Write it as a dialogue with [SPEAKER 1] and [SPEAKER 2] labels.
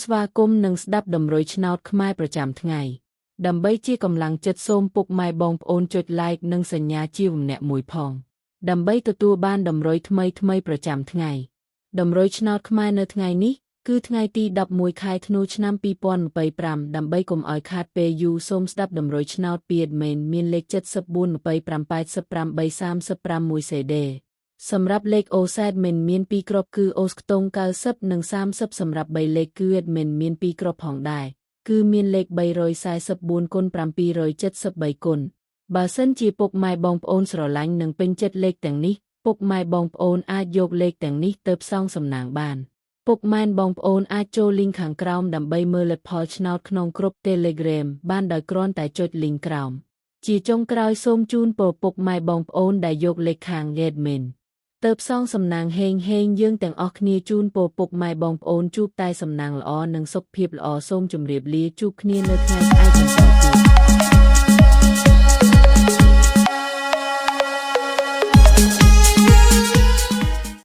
[SPEAKER 1] ស្វាគមន៍និងស្ដាប់តម្រុយឆ្នោតខ្មែរប្រចាំថ្ងៃដើម្បីជាកម្លាំងចិត្តសូមពុកម៉ែបងប្អូនចុច Like និងសញ្ញាជាវម្នាក់មួយផង ដើម្បីទទួលបានតម្រុយថ្មីៗប្រចាំថ្ងៃតម្រុយឆ្នោតខ្មែរនៅថ្ងៃនេះគឺថ្ងៃទី11ខែធ្នូឆ្នាំ2025ដើម្បីកុំឲ្យខាតពេលយូរសូមស្ដាប់តម្រុយឆ្នោតពី admin មានលេខ74 25 88 35 1 CD សម្រាប់លេខអូសែតមិនមាន2គ្រាប់គឺអូសខ្ទង់90និង30សម្រាប់3លេខគឺ admin មាន2គ្រាប់ផងដែរគឺមានលេខ344គុណ773គុណបើសិនជាពុកម៉ែបងប្អូនស្រឡាញ់និងពេញចិត្តលេខទាំងនេះពុកម៉ែបងប្អូនអាចយកលេខទាំងនេះទៅផ្សងសំណាងបានពុកម៉ែបងប្អូនអាចចូល link ខាងក្រោមដើម្បីមើលលទ្ធផលឆ្នោតក្នុងក្រុម Telegram បានដោយគ្រាន់តែចុច link ក្រោមជាចុងក្រោយសូមជូនពរពុកម៉ែបងប្អូនដែលយកលេខខាង admin ទៅផ្សងសំណាងហេងហេងយើងទាំងអស់គ្នាជូនពរពុកម៉ែបងប្អូនជួបតែសំណាងល្អនិងសុខភាពល្អសូមជម្រាបលាជួបគ្នានៅថ្ងៃស្អែកបន្តទៀត។